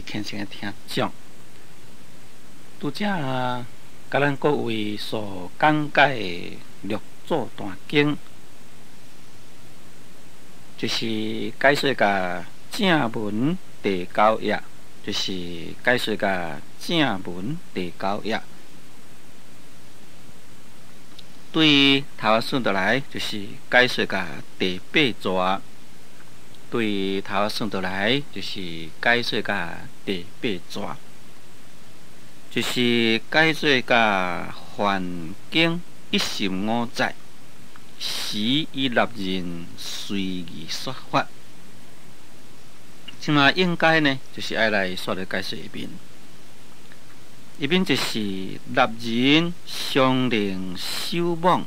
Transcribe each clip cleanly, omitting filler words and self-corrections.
位虔誠的聽眾，拄才佮咱各位所講解的六祖壇經，就是解說共正文第九頁，就是解說共正文第九頁。對頭仔算落來，就是解說共第八逝。對頭仔算落來，就是解說共第八逝，就是解說共梵經一十五載，時以立人隨意說法。這馬應該呢，就是愛來煞來解說下面。下面就是立人常能守網，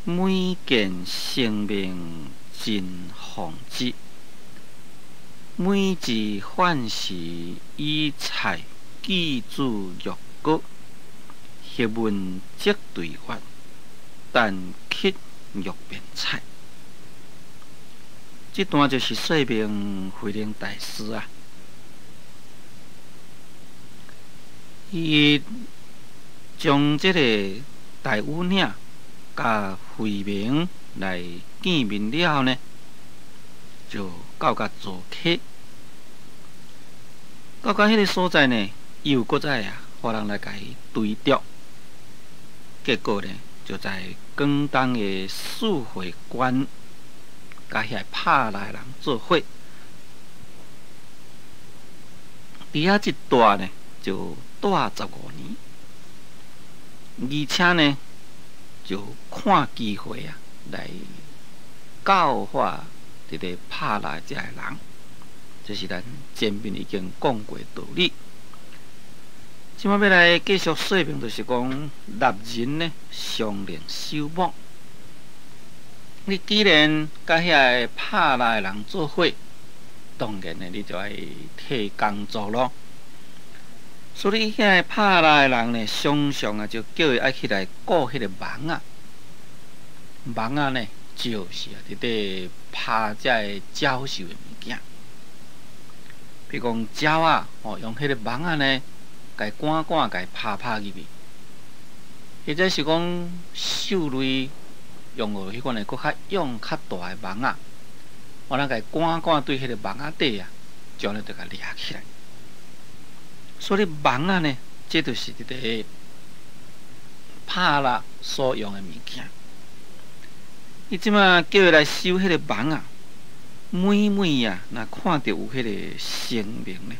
每見生命盡放之，每一飯時以菜寄煮玉膏，學問積對月，但乞玉面菜。這段就是說明慧能大師啊，伊將這個大禹嶺佮慧明來見面了後呢，就到佮濁溪，到佮彼个所在呢，又閣再啊，派人來共伊追著，結果呢，就在廣東的四會縣，佮遐拍來人做伙，佇遐一蹛呢，就蹛15年，而且呢，就看機會啊，來教化佇咧拍來遮的人，這是咱前面已經講過道理。這馬欲來繼續說明，就是講立人呢，常能守網。你既然佮遐个拍來的人做伙，當然呢，你就愛替工作囉。所以遐个拍來的人呢，常常啊就叫伊愛起來顧彼個網仔。網仔呢，就是啊，佇咧拍這个鳥獸的物件。比如講鳥仔，哦，用彼個網仔呢，共伊趕趕，共伊拍拍入去。或者是講獸類用予彼款的閣較用較大的網仔，我咱共伊趕趕對彼個網仔底啊，將呢就共掠起來。所以網仔呢，這就是佇咧拍獵所用的物件。伊這馬叫伊來收彼個網仔，每每啊，若看著有彼個生命呢，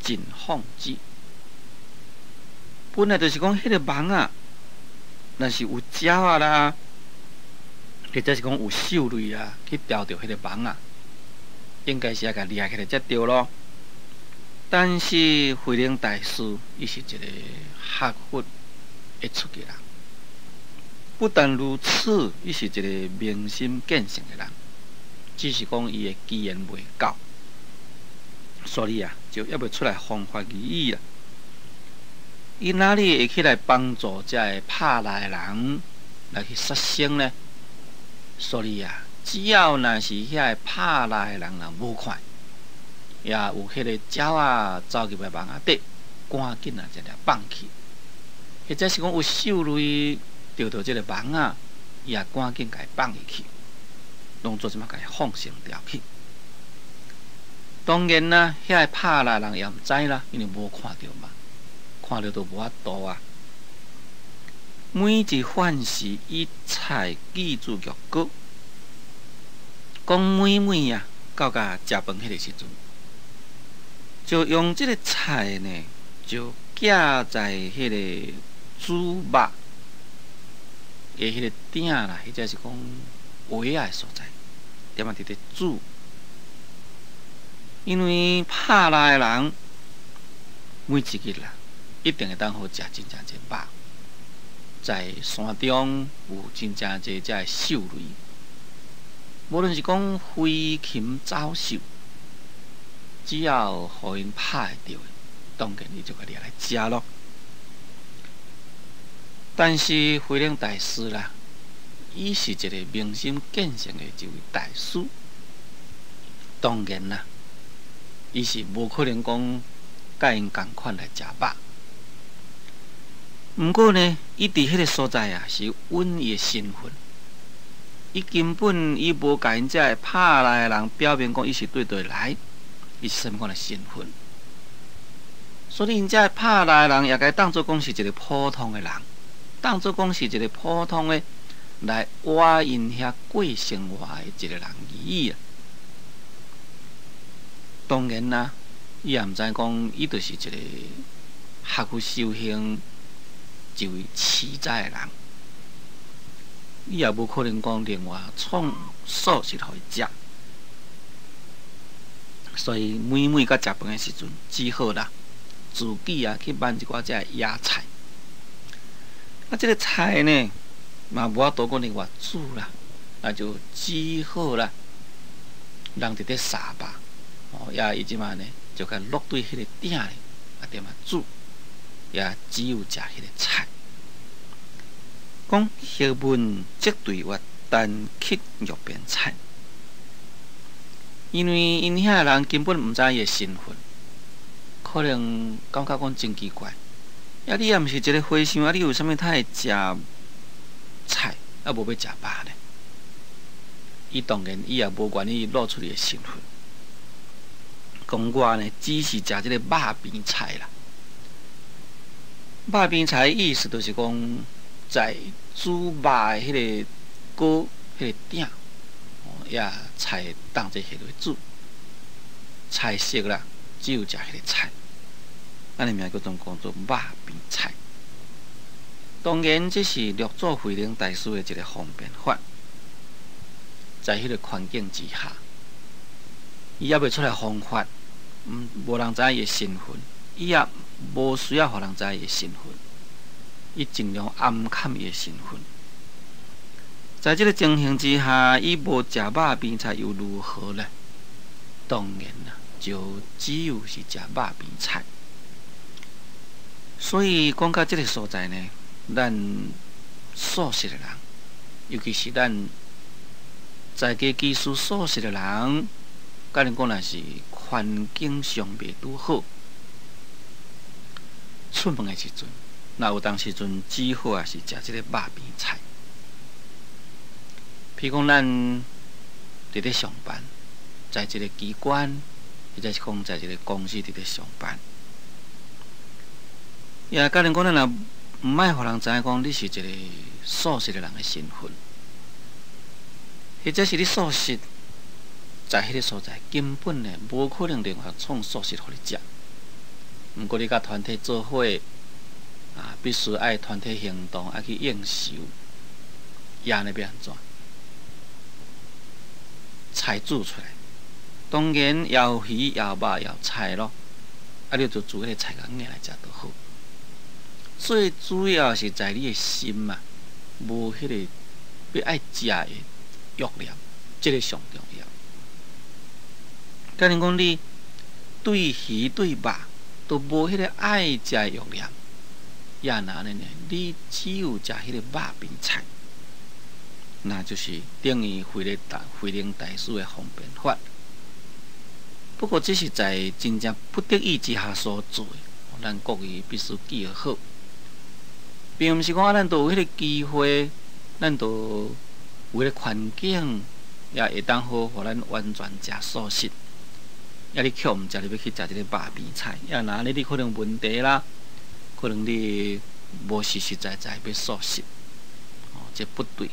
盡放之。本來就是講彼個網仔，若是有鳥仔啦，或者是講有獸類啊，去牢著彼個網仔，應該是愛共掠起來才對囉。但是慧能大師，伊是一個學佛會出的人。不但如此，伊是一個明心見性的人，只是講伊的機緣未到，所以啊，就猶未出來弘法而已啦。伊哪裡會起來幫助這个拍獵的人來去殺生呢？所以啊，只要若是遐个拍獵的人若無看，也有彼個鳥仔走入來網仔底，趕緊啊，將掠放去；或者是講有獸類著著這个網仔，伊也趕緊共伊放入去，攏做這馬共伊放生掉去。當然啦，遐个拍獵人也毋知啦，因為無看著嘛，看著都無法度啊。每一飯時以菜寄煮玉膏，講每每啊，到佮食飯彼个時陣，就用這個菜呢，就寄在彼个煮肉的彼个鼎啦，或者是講鍋仔的所在，踮仔佇咧煮。因為拍獵的人每一日啦，一定會當好食真正濟肉。在山中有真正濟這个獸類，無論是講飛禽走獸，只要予𪜶拍會著的，當然伊就共掠來食囉。但是慧能大師啦，伊是一個明心見性的一位大師，當然啦，伊是無可能講佮𪜶仝款來食肉。毋過呢，伊佇彼个所在啊，是隱伊的身份。伊根本伊無共𪜶遮的拍來的人表明講伊是對佗來，伊是啥物款的身份。所以𪜶遮的拍來的人也共伊當做講是一个普通的人，當做講是一个普通的來倚𪜶遐過生活的一個人而已啊。當然啦，伊也毋知講伊就是一個學佛修行、一位奇才的人，伊也無可能講另外創素食予伊食，所以每每到食飯的時陣，只好啦，自己啊去挽一寡這野菜。啊，這个菜呢，嘛無法度講另外煮啦，那就只好啦，人佇咧煠肉，哦，也伊這馬呢，就共落對彼个鼎咧，啊，踮仔煮，也只有食彼个菜。講學問積對月，單乞肉邊菜。因為𪜶遐人根本毋知伊的身份，可能感覺講真奇怪。啊，你也毋是一个和尚，啊，你為啥物較會食菜，啊，無欲食肉呢？伊當然伊也無願意露出伊的身份。講我呢，只是食這个肉邊菜啦。肉邊菜的意思就是講，在煮肉的彼个鍋、彼个鼎，也菜當做下落煮，菜色啦，只有食彼个菜，按呢名叫做講做肉邊菜。當然，這是六祖慧能大師的一个方便法，在彼个環境之下，伊猶未出來弘法，無人知影伊的身份，伊也無需要予人知伊的身份，伊盡量掩藏伊的身份。在這个情形之下，伊無食肉邊菜又如何呢？當然啦，就只有是食肉邊菜。所以講到這个所在呢，咱素食的人，尤其是咱在家居士素食的人，假如講若是環境上袂拄好，出門的時陣，若有當時陣只好也是食這个肉邊菜。譬如講，咱佇咧上班，在一个機關，或者是講在一个公司佇咧上班，也假如講咱若毋愛予人知影講你是一個素食的人的身份，或者是你素食在彼个所在根本呢無可能另外創素食予你食。毋過你佮團體做伙啊，必須愛團體行動，愛去應酬，按呢欲按怎？菜煮出來，當然也有魚，也有肉，也有菜咯。啊，你就煮彼个菜共攑來食就好。最主要是在你的心嘛，無彼個欲愛食的欲念，這个上重要。假如講你對魚對肉都無彼个愛食的欲念，也若按呢呢？你只有食彼个肉邊菜，那就是等於慧能大師的方便法。不過這是在真正不得已之下所做的，咱各位必須記得好，並毋是講咱都有彼个機會，咱都有彼个環境，也會當好，予咱完全食素食。啊，你卻毋食，你欲去食這个肉邊菜，啊，若按呢你可能問題啦，可能你無實實在在欲素食，哦，這不對。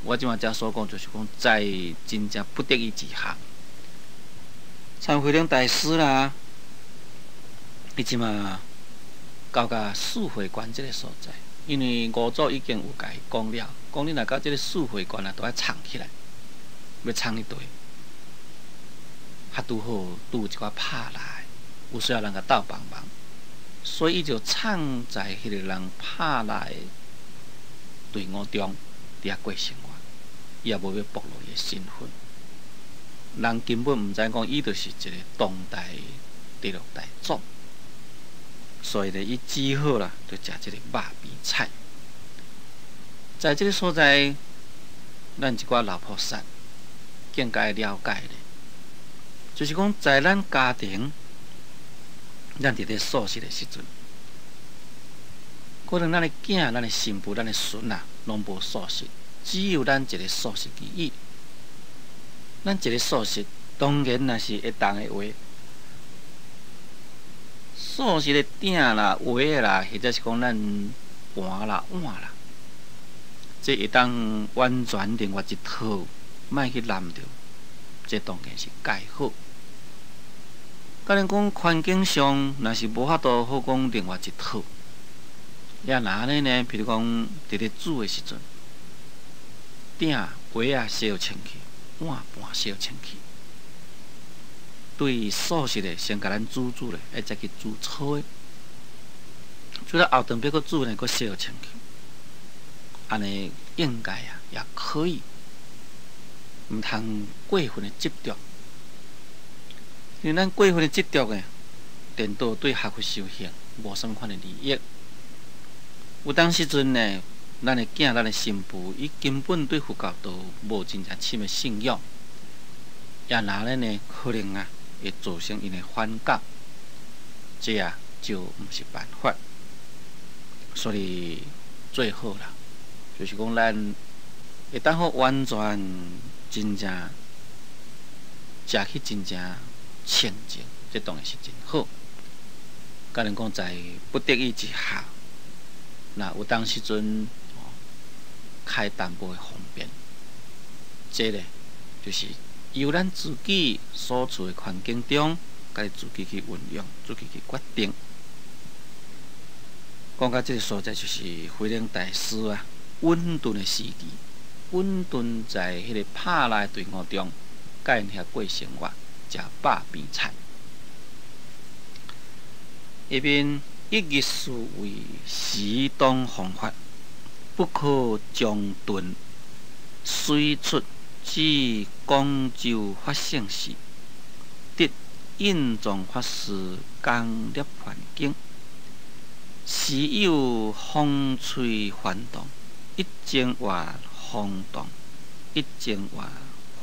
我這馬遮所講，就是講在真正不得已之下，像慧能大師啦，伊這馬到甲四會觀這个所在，因為五祖已經有共伊講了，講你若到這个四會觀啊，都愛藏起來，欲藏佇佗，較拄好拄有一寡拍來，有需要人共鬥幫忙，所以伊就藏在彼个人拍來的隊伍中，佇遐過生活，伊也無欲暴露伊的身份，人根本毋知講伊就是一个當代第六代祖，所以呢，伊只好啦，就食這个肉邊菜。在這个所在，咱一寡老菩薩更加了解咧，就是講在咱家庭，咱佇咧素食的時陣，可能咱的囝、咱的新婦、咱的孫啊，攏無素食，只有咱一个素食而已。咱一个素食，當然若是會當的話，素食的鼎啦、鍋啦，或者是講咱盤啦、碗啦，這會當完全另外一套，莫去濫著，這當然是蓋好。假如講環境上若是無法度好講另外一套，也若按呢呢？比如講，佇咧煮的時陣，鼎鍋仔洗清氣，碗盤洗清氣，對素食的先共咱煮煮咧，愛再去煮粗的，煮了後頓欲閣煮呢，閣洗清氣，按呢應該啊，也可以，毋通過分的執著。因為咱過分的執著呢，顛倒對學佛修行無啥物款的利益。有當時陣呢，咱的囝、咱的新婦，伊根本對佛教都無真正深的信仰，也若按呢，可能啊會造成𪜶的反感，這啊就毋是辦法。所以最好啦，就是講咱會當好完全真正食去真正清淨，這當然是真好。假如講在不得已之下，若有當時陣開淡薄的方便，這个就是由咱自己所處的環境中，家己自己去運用，自己去決定。講到這个所在，就是慧能大師啊，隱遁的時期，隱遁在彼个帕拉的隊伍中，佮𪜶遐過生活，食肉邊菜。下面一日思惟時當弘法，不可將遁，遂出至廣州法性寺，得印藏法師講涅槃經。時有風吹幡動，一正月風動，一正月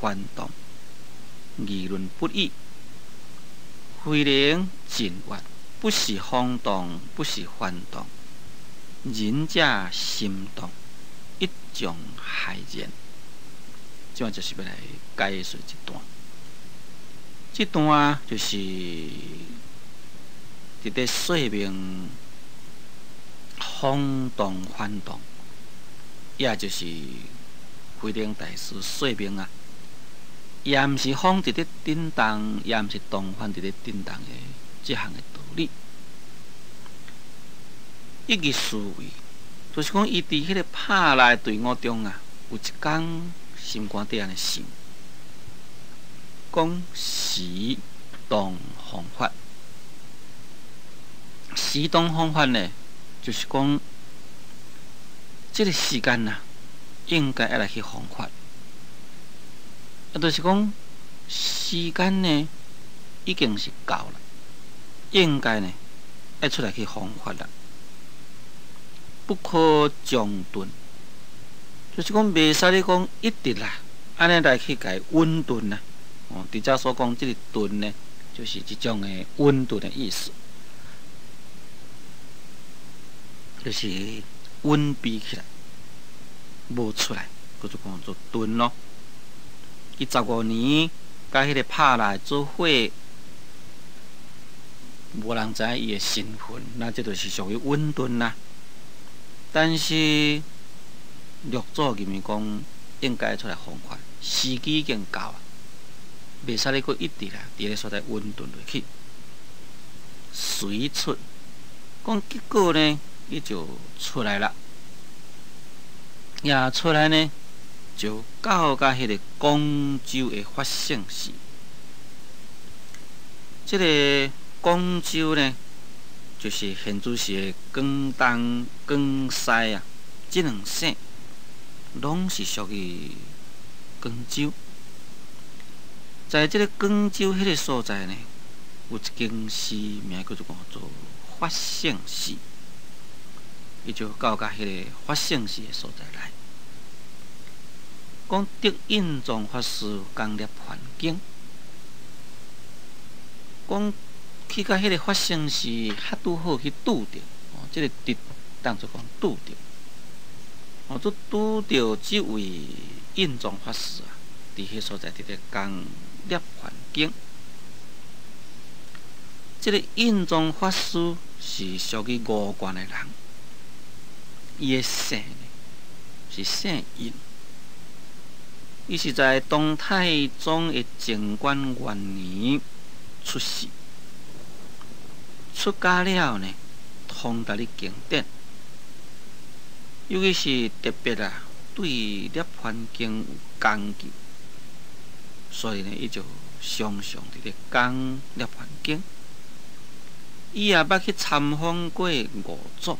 幡動，議論不已。慧能盡悅，不是風動，不是幡動，仁者心動，一眾駭然。這擺就是欲來解說這段，這段就是佇咧說明風動幡動，也就是慧能大師說明啊，也毋是風佇咧振動，也毋是動幡佇咧振動的這項的道理。一日思惟，就是講伊佇彼个拍來隊伍中啊，有一工心肝底按呢想，講時當弘法，時當弘法呢，就是講這个時間啊，應該愛來去弘法。啊，就是講時間呢，已經是到啦，應該呢愛出來去弘法啦，不可將遁，就是講袂使你講一直啦，按呢來去共伊隱遁啊。哦，佇遮所講這个遁呢，就是這種的隱遁的意思，就是隱蔽起來，無出來，叫做講做遁咯。伊15年，佮彼个拍來做伙，無人知影伊的身份，那這就是屬於隱遁啦。但是六祖認為講應該出來弘法，時機已經到啊，袂使你閣一直啦，佇咧所在隱遁落去。遂出，講結果呢，伊就出來啦，也出來呢，就到佮彼个廣州的法性寺。這个廣州呢，就是現在時的廣東、廣西啊，這兩省攏是屬於廣州。在這个廣州彼个所在呢，有一間寺名叫做做法性寺，伊就到佮彼个法性寺的所在來。講得印藏法師講涅槃經，講去到彼个法性寺，較拄好去拄著哦，這个佇當作講拄著，哦，就拄著這位印宗法師啊，佇彼所在佇咧講《涅槃經》。這个印宗法師是屬於吳縣的人，伊的姓呢是姓印，伊是在唐太宗的貞觀元年出世，出家了呢，通達咧經典，尤其是特別啊，對《涅槃經》有講究，所以呢，伊就常常佇咧講《涅槃經》。伊也捌去參訪過五祖，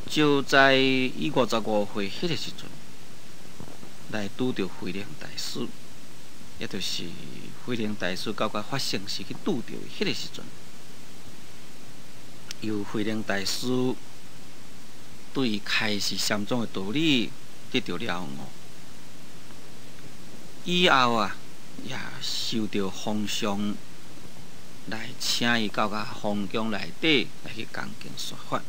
就在伊55歲彼个時陣，來拄著慧能大師，也就是慧能大師到佮法性寺去拄著彼个時陣，由慧能大師對伊開示禪宗的道理，得著了悟。以後啊，也受著皇上來請伊到佮皇宮內底來去講經說法。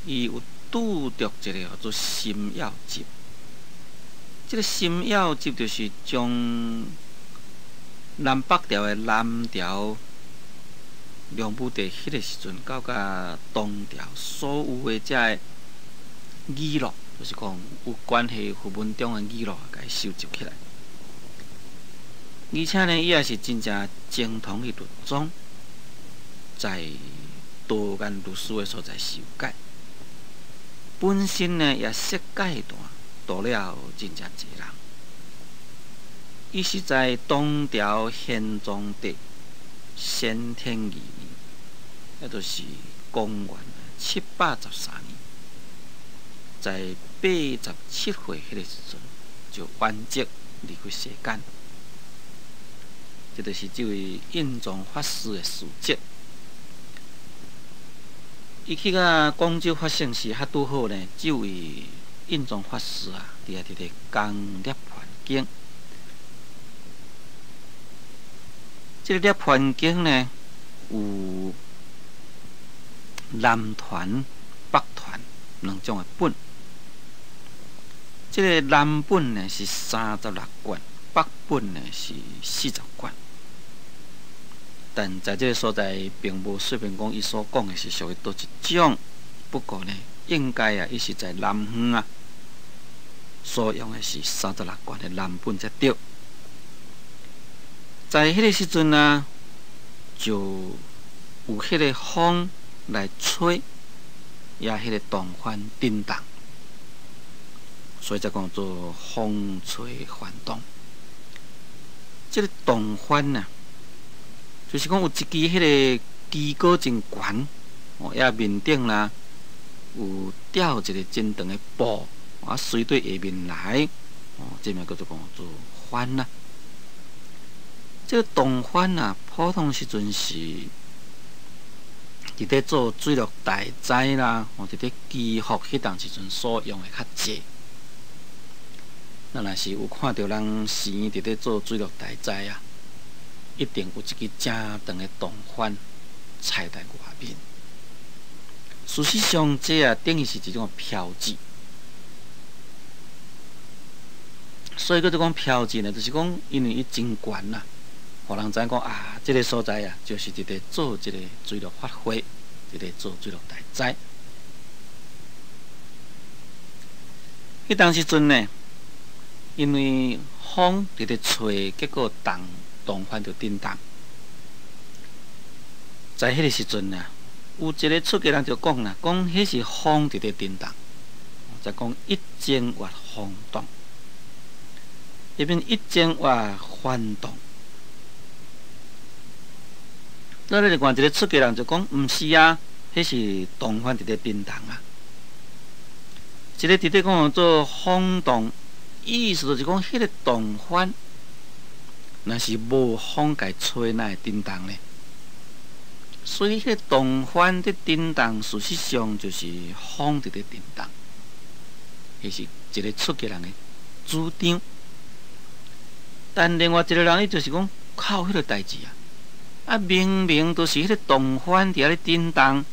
伊有拄著一个叫做心要集，這个心要集就是將南北朝的南朝梁武帝彼个時陣，到佮唐朝所有的這个語錄，就是講有關係佛門中的語錄，共伊收集起來。而且呢，伊也是真正精通去律宗，在道安律師的所在受戒。本身呢，也設戒壇，度了真正濟人。伊是在唐朝玄宗帝先天二年，也就是公元713年，在87歲彼个時陣就圓寂離開世間。這就是這位印宗法師的事跡。伊去到廣州法性寺，較拄好呢，這位印宗法師啊，佇遐佇咧講《涅槃經》。這个《涅槃經》呢，有南傳、北傳兩種的本。這个南本呢是36卷，北本呢是40卷。但在這个所在，並無說明講伊所講的是屬於佗一種。不過呢，應該啊，伊是在南方啊，所用的是36卷的南本才對。在彼个時陣啊，就有彼个風來吹，也彼个棟幡震動，所以才講做風吹幡動。這个棟幡啊，就是講有一支彼个旗杆真懸，哦，也面頂啦有吊一个真長的布，啊，隨對下面來，哦，這名叫做講做幡啦。這个棟幡啊，普通時陣是佇咧做水陸大災啦，或佇咧祈福彼當時陣所用的較濟。咱若是有看著人寺佇咧做水陸大災啊，一定有一支誠長的棟幡插佇外面。事實上，這啊等於是一種標誌。所以叫做講標誌呢，就是講因為伊真懸啦，予人知影講啊，這个所在啊，就是佇咧做這个水陸法會，佇咧做水陸大災。彼當時陣呢，因為風佇咧吹，結果棟幡就震動。在彼个時陣啊，有一个出家人就講啦，講彼是風佇咧震動，才講一正月風動，一邊一正月幡動。那另外一个出家人就講，毋是啊，彼是棟幡佇咧震動啊。一个佇咧講做風動，意思就是講彼个棟幡若是無風共吹，哪會震動呢？所以，彼个棟幡佇震動，事實上就是風佇咧震動，彼是一个出家人的主張。但另外一个人，伊就是講靠彼个代誌啊，啊，明明都是彼個動帆佇遐咧振動，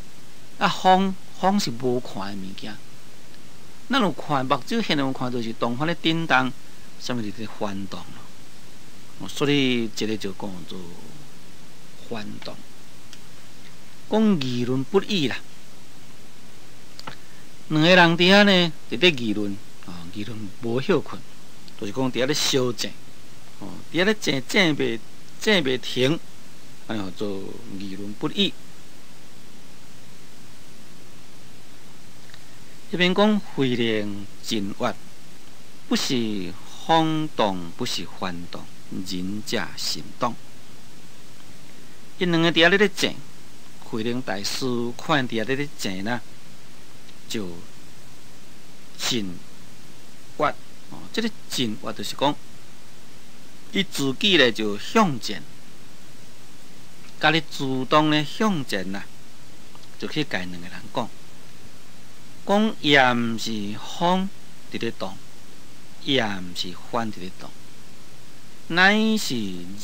啊，風風是無看的物件。咱有看目睭現有看著是動帆咧振動，啥物佇咧翻動咯。所以這个就講做翻動，講議論不一啦。兩个人佇遐呢，佇咧議論，啊，議論無歇睏，就是講佇遐咧相爭，哦，佇遐咧爭爭袂爭袂停，按呢號做議論不一。彼邊講慧能靜悅，不是風動，不是帆動，仁者心動。𪜶兩个佇遐咧咧爭，慧能大師看佇遐咧咧爭啦，就靜悅哦，這个靜悅就是講，伊自己咧就向前，家己主動咧向前啦，就去共兩个人講，講也毋是風佇咧動，也毋是帆佇咧動，乃是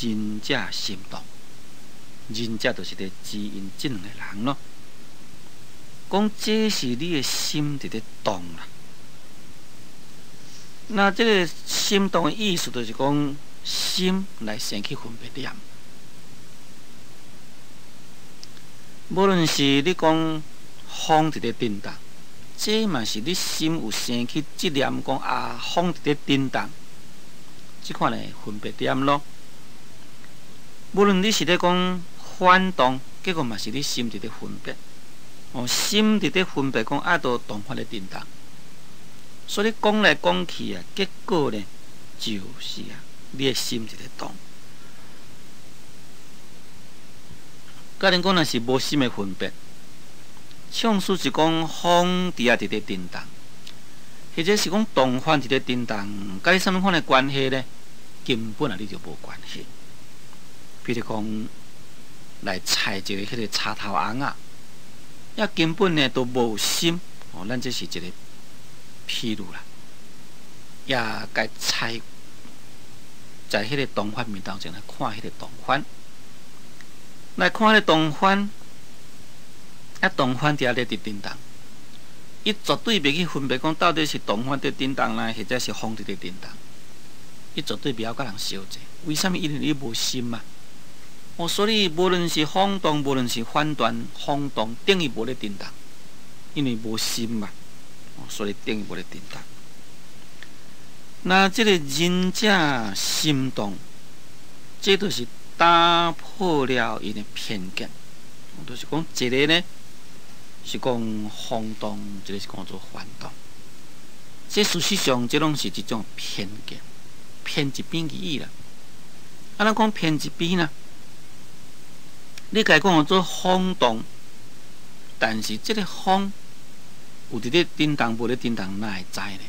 仁者心動。仁者就是咧指𪜶這兩个人咯。講這是你的心佇咧動啦。那這个心動的意思就是講，心來生起分別念。無論是你講風佇咧振動，這嘛是你心有生起執念，講啊風佇咧振動，這款的分別念咯。無論你是咧講反動，結果嘛是你心佇咧分別。哦，心佇咧分別講啊，都動帆咧振動。所以講來講去啊，結果呢，就是啊，你的心佇咧動。假如講若是無心的分別，創始是講風佇遐佇咧振動，或者是講動帆佇咧振動，佮你啥物款的關係呢？根本啊，你就無關係。比如講，來採一个彼个插頭尪仔，也根本呢都無心哦。咱這是一个譬喻啦，也共採在彼个動帆面頭前來看彼个動帆。來看彼个動帆，啊，動帆佇遐咧佇振動，伊絕對袂去分別講到底是動帆佇振動啦，或者是風佇咧振動，伊絕對袂曉佮人相爭。為啥物？因為伊無心嘛。哦，所以無論是風動，無論是帆動，風動等於無咧振動，因為無心嘛。哦，所以等於無咧振動。那這个仁者心動，這就是打破了𪜶的偏見，就是講一个呢是講風動，一个是講做帆動。這事實上，這攏是一種偏見，偏一邊而已啦。啊，咱講偏一邊啦，你共講做風動，但是這个風有佇咧振動，無咧振動，哪會知呢？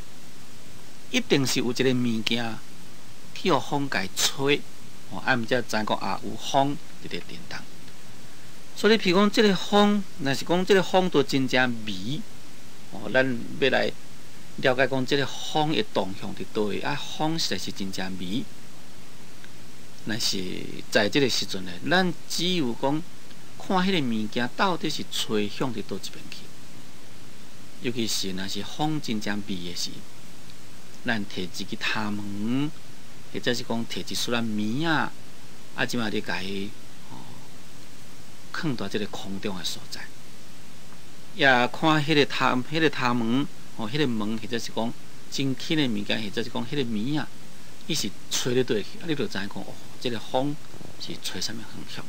一定是有一个物件去予風共吹。哦，啊，毋才知講啊，有風佇咧振動。所以，譬如講，這个風，若是講這个風都真正微，哦，咱欲來了解講這个風的動向佇佗位，啊，風實在是真正微。若是在這个時陣呢，咱只有講看彼个物件到底是吹向佇佗一邊去。尤其是若是風真正微的時，咱提一支頭毛，或者是講提一束仔棉仔，啊，這馬你共伊哦，囥佇這个空中的所在，也看彼个頭，彼个頭毛，哦，彼个毛，或者是講真輕的物件，或者是講彼个棉仔，伊是吹咧佗去，啊，你就知影講哦，這个風是吹啥物方向。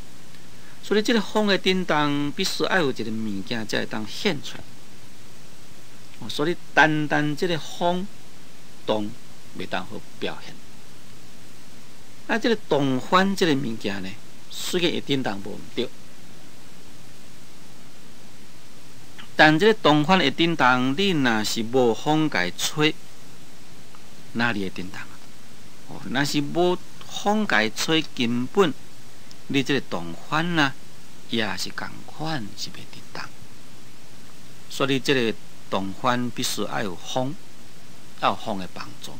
所以，這个風的振動必須愛有一个物件才會當現出來。哦，所以單單這个風動袂當好表現。啊，這个動帆這个物件呢，雖然會振動無毋對，但這个動帆會振動，你若是無風共吹，哪裡會振動啊？哦，若是無風共吹，根本你這个動帆啊，也是仝款是袂振動。所以這个動帆必須愛有風，愛有風的幫助。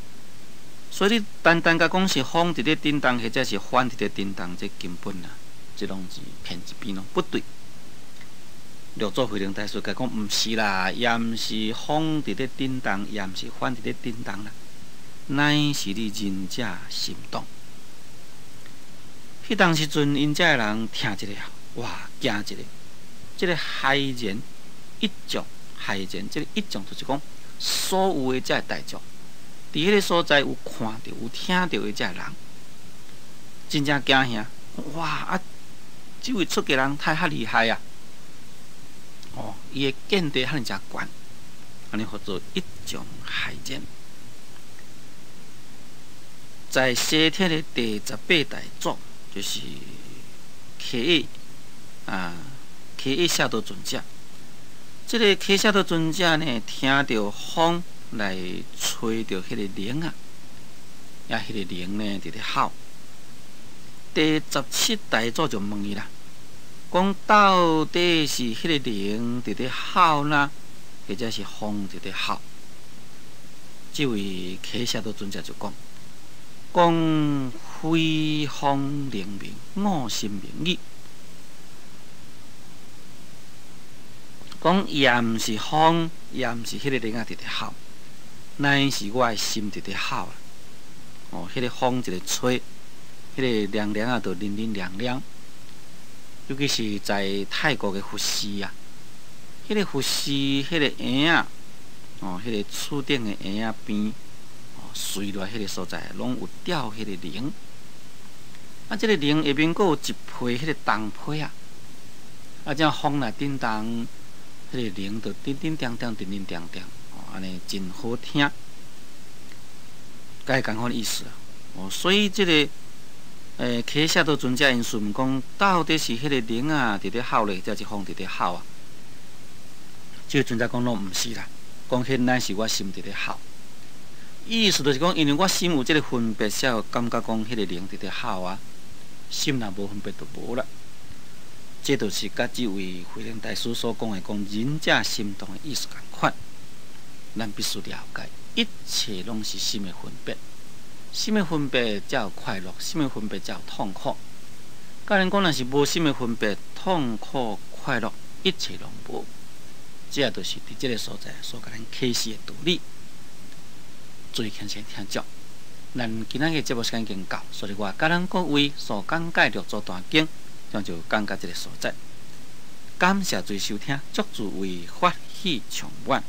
所以你單單共講是風佇咧振動，或者是帆佇咧振動，這根本啊，這這攏是偏一邊攏不對。六祖慧能大師共講，毋是啦，也毋是風佇咧振動，也毋是幡佇咧振動啦，乃是你仁者心動。彼當時陣，𪜶遮的人聽一下，哇，驚一下，這个駭然一眾，駭然，這个一眾就是講所有的遮的大眾，佇彼个所在有看著、有聽著的遮的人，真正驚嚇，哇！啊，這位出家人太較厲害啊！哦，伊的見地遐爾誠懸，按呢號做一眾駭然。在西天的第十八代祖，就是契啊，契舍多尊者。這个契舍多尊者呢，聽著風來吹著彼个鈴仔，啊，彼个鈴呢，佇咧吼。第十七代祖就問伊啦，講到底是彼个鈴佇咧吼呢，或者是風佇咧吼？這位契舍多尊者就講，講非風靈明，我心明語。講也毋是風，也毋是彼个鈴仔佇咧吼，乃是我的心佇咧吼啦。哦，彼个風一个吹，彼个涼涼仔就鈴鈴亮亮。尤其是在泰國的佛寺啊，彼个佛寺，彼个嬰仔，哦，彼个厝頂的嬰仔邊，哦，垂落彼个所在，攏有吊彼個鈴。啊，這个鈴下面閣有一批彼個銅皮仔，啊，這風來振動，彼个鈴就叮叮當當，叮叮當當，哦，按呢真好聽，佮伊仝款意思啊。哦，所以這个，契舍多尊者𪜶問講，到底是彼个鈴仔佇咧吼咧，抑是風佇咧吼啊？這个尊者講攏毋是啦，講彼乃是我心佇咧吼。意思就是講，因為我心有這个分別，才會感覺講彼个鈴佇咧吼啊。心若無分別，就無啦。這就是佮這位慧能大師所講的，講仁者心動的意思仝款。咱必須了解，一切攏是心的分別，心的分別才有快樂，心的分別才有痛苦。假如講若是無心的分別，痛苦、快樂，一切攏無。這就是佇這个所在所共咱啟示的道理。注意聽先聽足。咱今仔日節目時間已經到，所以我共咱各位所講解六祖壇經，將就講到這个所在。感謝諸收聽，祝諸位法喜充滿。